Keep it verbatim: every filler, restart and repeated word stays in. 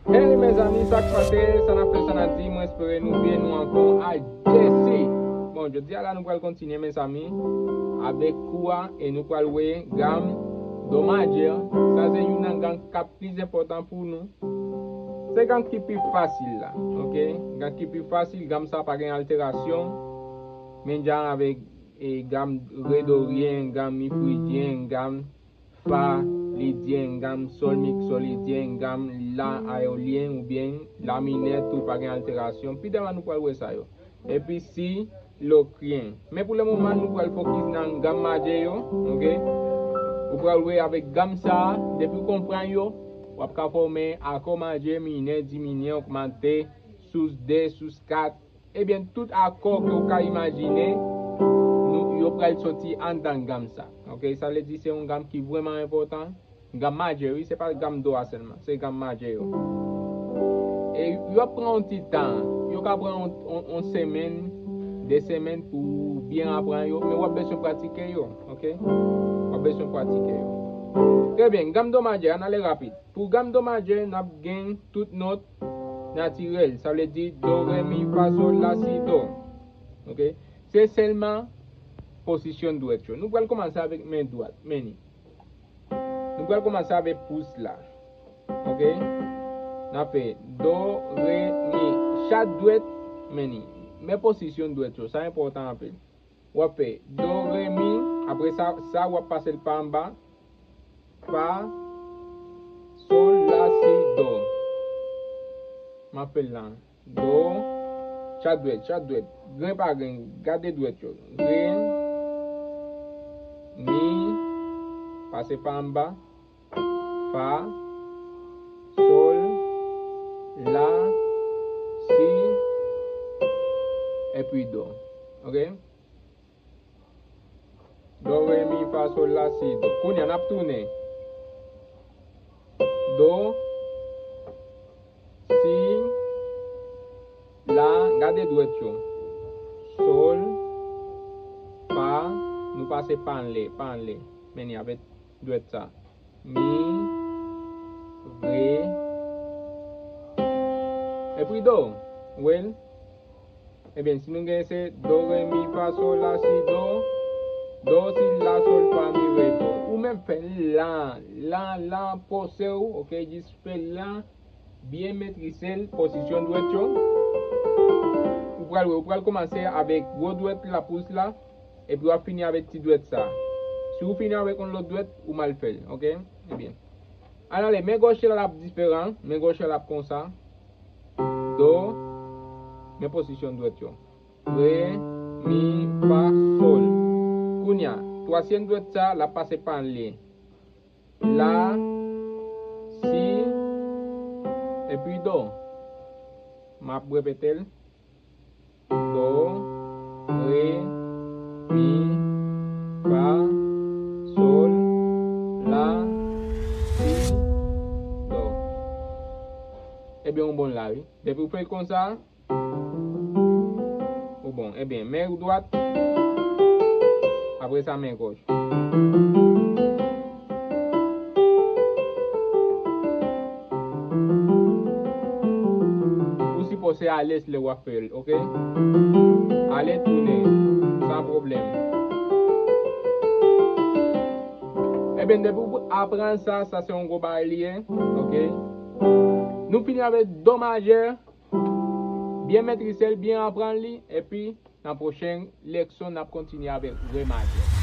Hey mezanmi, sa k pase? Sa n ap fè, sa n ap di? Mwen espere nou byen, nou anfòm. A Jesse. Bon, jodi a la nou pral kontinye, mezanmi, avèk kou a, e nou pral wè gam do majè. Sa se youn nan gam k ap plis enpòtan pou nou. Se gam ki pi fasil la, oke? Gam ki pi fasil, gam sa pa gen alterasyon. Menm jan avèk, e, gam re doryen, gam mi fridyen, gam fa lidyen, gam sòl miksolidyen, gam la ayolyen oubyen la minè tou pa gen alterasyon. Pi devan nou pral wè sa yo. Epi si lokyen. Men pou le moman, nou pral fokis nan gam majè yo, oke? Ou pral wè avèk gam sa a, depi w konprann yo, w ap ka fòmen akò majè, minè, diminyen, ogmante, sous de, sous kat, ebyen, tout akò ke w ka imajine, nou, yo pral soti anndan gam sa. Oke, sa vle di se yon gam ki vrèman enpòtan. Gam majè, wi, se pa gam do a sèlman, se gam majè yo. E yo ap pran yon ti tan, yo ka pran yon, yon, yon semèn, de semèn pou byen aprann yo, men w ap bezwen pratike yo, oke? W ap bezwen pratike yo. Trè byen, gam do majè, ann ale rapid. Pou gam do majè, n ap gen tout nòt natirèl. Sa vle di do, re, mi, fa, sòl, la, si, do. Oke? Se sèlman pozisyon dwèt yo. Nou pral kòmanse avèk men dwat. Men li. Nou pral kòmanse avèk pous la. Oke? N ap fè do, re, mi. Chak dwèt, men li. Men pozisyon dwèt yo. Sa enpòtan anpil. W ap fè do, re, mi. Apre sa, sa w ap pase l pa anba. Fa, sòl, la, si, do. M ap fè l la. Do, chak dwèt, chak dwèt. Grenn pa grenn, gade dwèt yo. Re, mi, pase pa anba. Fa, sòl, la, si, epi do. Oke? Do, re, mi, fa, sòl, la, si, do. Kounye a, n ap tounen. Do, si, la, gade dwèt yo. Sòl, fa, nou pase pa anlè, pa anlè. Men li avèk dwèt sa. Mi, re, epi do. Ou wè l? Ebyen, si nou gen se do, re, mi, fa, sòl, la, si, do, do, si, la, sòl, fa, mi, re, do. Ou menm fè l la, la, la, poze w, oke, jis fè l la, byen metrize l, pozisyon dwèt yo. Ou pral wè, ou pral kòmanse avèk gwo dwèt la, pous la, epi w ap fini avèk ti dwèt sa. Si w fini avèk yon lòt dwèt, ou mal fè l, oke? Ebyen. Ann ale, men gòch la, l ap diferan, men gòch la, l ap konsa. Do, men pozisyon dwèt yo. Re, mi, fa, sòl. Kounye a, twazyèm dwèt sa, l ap pase pa anlè. La, si, epi do. M ap repete l. Do, re, mi, fa, sòl, la, si, do. Ebyen, ou bon la, wi. Depi w fè l konsa, ou bon. Ebyen, men dwat, apre sa, men gòch. Ou sipoze alèz lè w ap fè l, oke? Ale tounen, san pwoblèm. Ebyen, depi w aprann sa, sa se yon gwo bagay li ye, oke? Nou fini avèk do majè, byen metrize l, byen aprann li, epi nan pwochen leson, n ap kontinye avèk re majè.